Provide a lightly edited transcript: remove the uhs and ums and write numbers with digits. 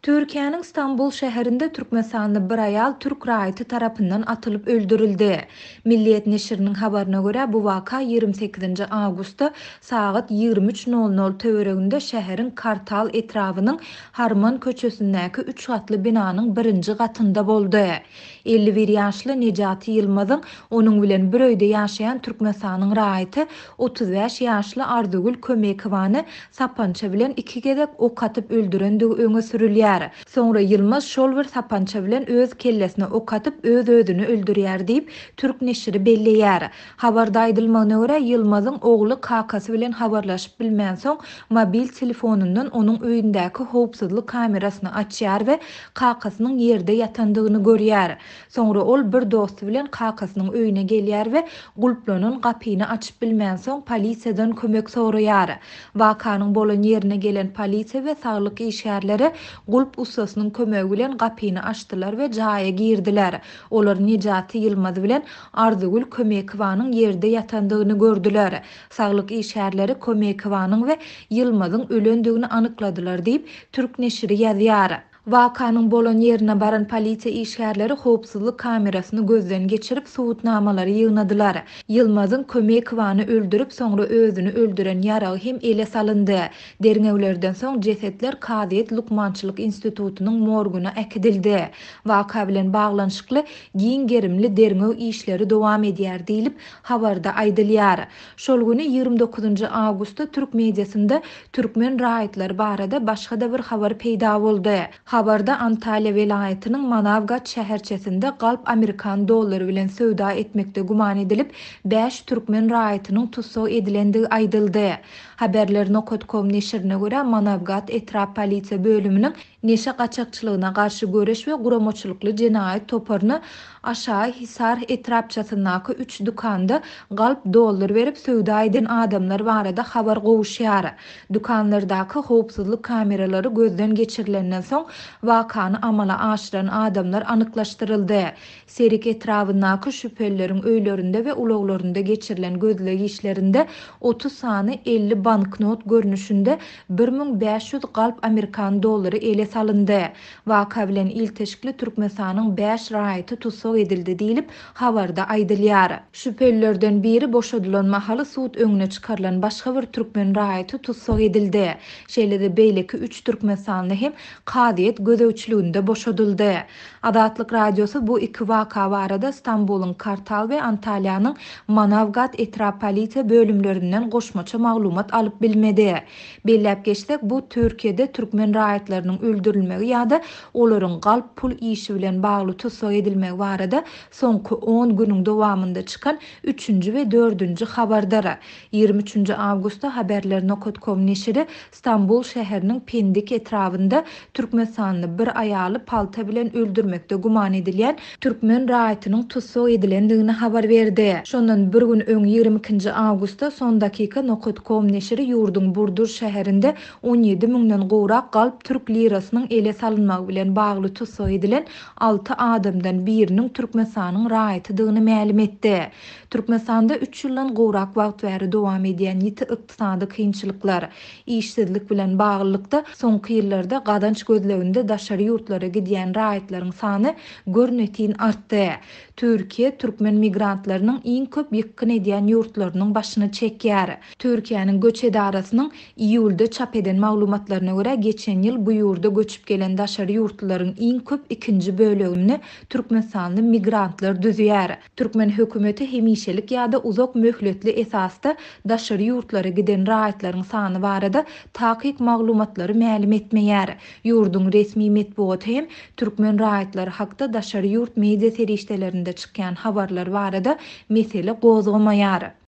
Türkiýäniň Stambul şäherinde türkmenistanly bir aýal türk raýaty tarapyndan atylyp öldürildi. Milliýet neşiriniň habaryna görä, bu waka 28-nji awgustda sagat 23 nol nol töwereginde şäheriň Kartal etrabynyň Harman köçesindäki üç gatly binanyň birinji gatynda boldy. 51 ýaşly Nejati Ýylmazyň onuň bilen bir öýde ýaşaýan Türkmenistanyň raýaty 35 ýaşly Arzygül Kömekowany sapança bilen iki gezek ok atyp öldürendigi öňe sürülýär. Soňra Ýylmaz şol bir sapança bilen öz kellesine ok atyp, öz-özüni öldürýär diýip, türk neşiri belleýär. Habarda aýdylmagyna görä, Ýylmazyň ogly kakasy bilen habarlaşyp bilmänsoň, mobil telefonyndan onuň öýündäki howpsuzlyk kamerasyny açýar we kakasynyň ýerde ýatandygyny görýär. Soňra ol bir dosty bilen kakasynyň öýüne gelýär we gulplanan gapyny açyp bilmänsoň polisiýadan kömek soraýar. Wakanyň bolan ýerine gelen polisiýa we saglyk işgärleri gulp ussasynyň kömegi bilen gapyny açdylar we jaýa girdiler. Olar Nejati Ýylmaz bilen Arzygül Kömekowanyň ýerde ýatandygyny gördüler. Saglyk işgärleri Kömekowanyň we Ýylmazyň ölendigini anykladylar diýip, türk neşiri ýazýar. Wakanyň bolan ýerine baran polisiýa işgärleri howpsuzlyk kamerasyny gözden geçirip, subutnamalary ýygnadylar. Ýylmazyň Kömekowany öldürip, soňra özüni öldüren ýaragy hem ele salyndy. Derňewlerden soň jesetler kazyýet lukmançylyk institutynyň morguna äkidildi. Waka bilen baglanyşykly giň gerimli derňew işleri dowam edýär diýlip, habarda aýdylýar. Şol güni, 29 awgustda türk mediasynda türkmen raýatlary barada başga-da bir habar peýda boldy. Habarda Antalýa welaýatynyň Manawgat şäherçesinde galp amerikan dollary bilen söwda etmekde güman edilip, bäş türkmen raýatynyň tussag edilendigi aýdyldy. Haberler nokat kom neşirine görä, Manawgat etrap polisiýa bölüminiň Neşe gaçakçylygyna garşy göreş we guramaçylykly jenaýat toparyna Aşagy Hisar etrapçasyndaky üç dükanda galp dollar berip söwda eden adamlar barada habar gowuşýar. Dükanlardaky howpsuzlyk kameralary gözden geçirilenden soň, wakany amala aşyran adamlar anyklaşdyryldy. Serik etrabyndaky şübhelileriň öýlerinde we ulaglarynda geçirilen gözleg işlerinde 30 sany 50 banknot görnüşinde 1500 galp amerikan dollary ele salyndy. Waka bilen ilteşikli Türkmenistanyň bäş raýaty tussag edildi diýlip, habarda aýdylýar. Şübhelilerden biri boşadylan mahaly sud öňüne çykarylan başga bir türkmen raýaty tussag edildi. Şeýle-de beýleki üç türkmenistanly hem kazyýet gözegçiliginde boşadyldy. Azatlyk Radiosy bu iki waka barada Stambulyň Kartal we Antalýanyň Manawgat etrap polisiýa bölümlerinden goşmaça maglumat alyp bilmedi. Belläp geçsek, bu Türkiýede türkmen raýatlarynyň öldürilmegi ýa-da olaryň galp pul işi bilen bagly tussag edilmegi barada soňky on günüň dowamynda çykan üçünji we dördünji habardyr. 23 awgustda Haberler nokat kom neşiri Stambul şäheriniň Pendik etrabynda türkmenistanly bir aýaly palta bilen öldürmekde güman edilýän türkmen raýatynyň tussag edilendigini habar berdi. Şondan bir gün öň 22-nji awgustda Sondakika nokat kom neşiri ýurduň Burdur şäherinde 17 müňden gowrak galp türk lirasynyň ele salynmagy bilen bagly tussag edilen alty adamdan biriniň Türkmenistanyň raýatydygyny mälim etdi. Türkmenistanda üç ýyldan gowrak wagt bäri dowam edýän ýiti ykdysady kynçylyklar, işsizlik bilen baglylykda, soňky ýyllarda gazanç gözleginde daşary ýurtlara gidýän raýatlaryň sany görnetin artdy. Türkiýe türkmen migrantlarynyň iň köp ýykgyn edýän ýurtlarynyň başyny çekýär. Türkiýäniň göç edarasynyň iýulda çap eden maglumatlaryna görä, geçen ýyl bu ýurda göçüp gelen daşary ýurtlularyň iň köp ikinji bölegini türkmenistanly migrantlar düzýär. Türkmen hökümeti hemişelik ýa-da uzak möhletli esasda daşary ýurtlara giden raýatlaryň sany barada takyk maglumatlary mälim etmeýär. Ýurduň resmi metbugaty hem türkmen raýatlary hakda daşary ýurt media serişdelerinde çykýan habarlar barada mesele gozgamaýar.